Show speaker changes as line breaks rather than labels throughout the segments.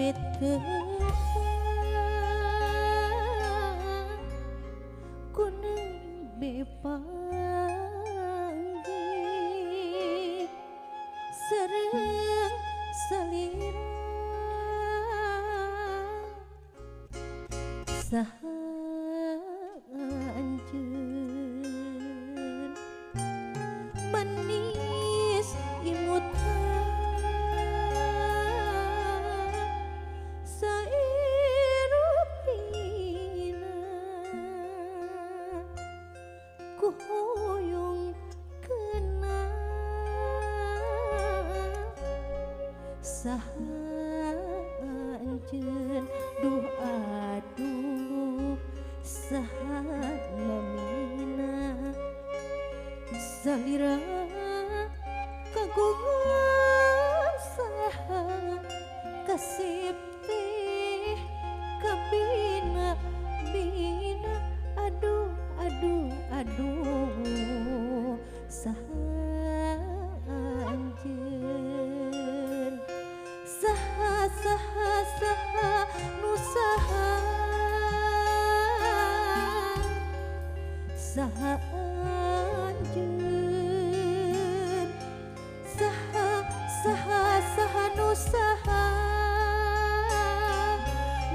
Nembe tepang, ku nembe panggih sareng salira saha anjeun manis imutna sairupina ku hoyong kena saha anjeun duh aduh saha namina salira kagungan saha kasep teh kabina bina aduh aduh aduh saha anjeun saha saha saha nu saha saha anjeun saha saha saha nu saha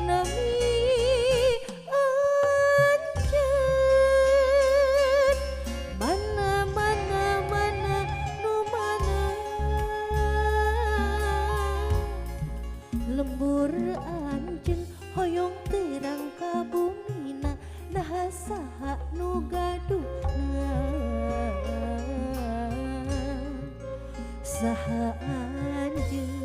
nami anjeun mana mana mana nu mana lembur anjeun hoyong terang ka bumina naha saha nu gaduhna saha anjeun.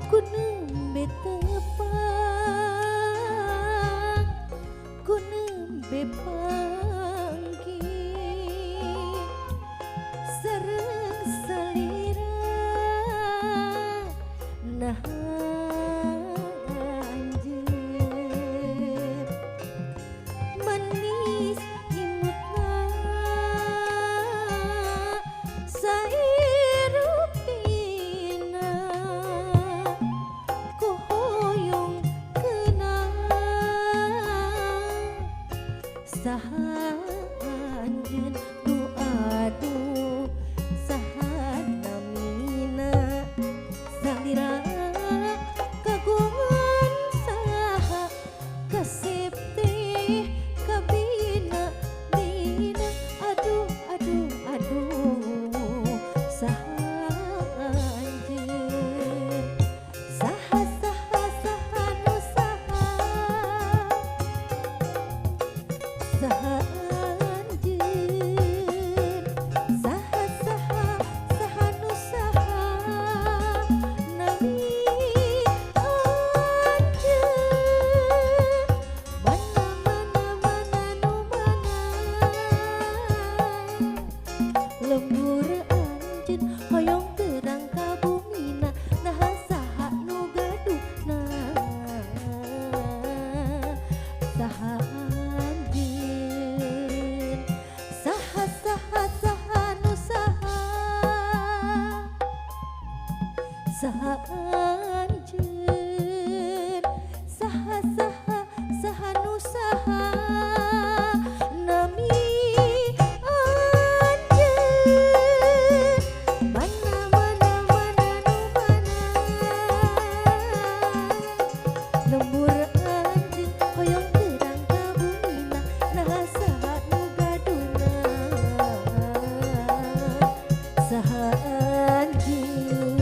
Ku nembe tepang, ku nembe panggih sareng salira naha anjeun manis imutna sairupina ku hoyong kena saha anjeun du aduh saha namina salira kagungan saha kasep teh kabina bina aduh aduh aduh saha anjeun saha saha saha nu saha saha anjeun saha saha saha nu saha nami anjeun mana mana mana nu mana lembur anjeun hoyong terang ka bumina naha saha nu gaduhna saha anjeun saha saha saha nu saha saha anjeun saha saha saha nu saha nami anjeun mana mana mana nu mana lembur anjeun hoyong terang ka bumina naha saha nu gaduhna saha anjeun.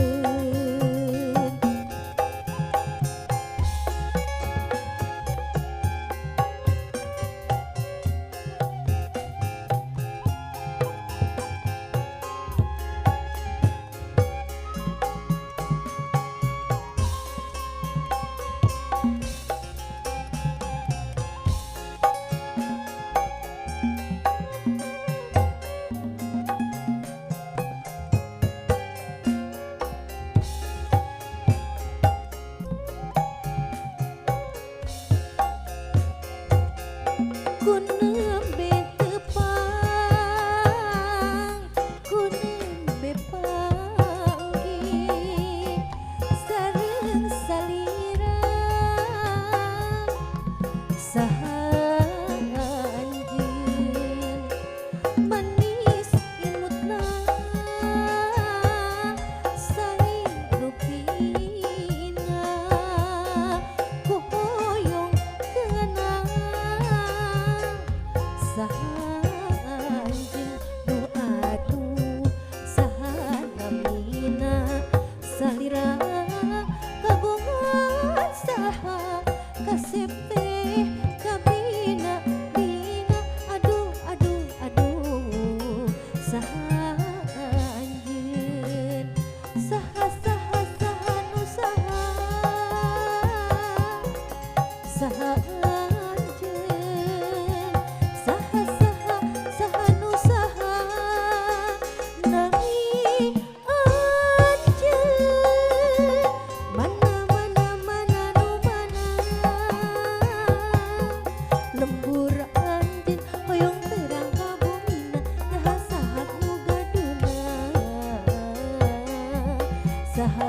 Saha.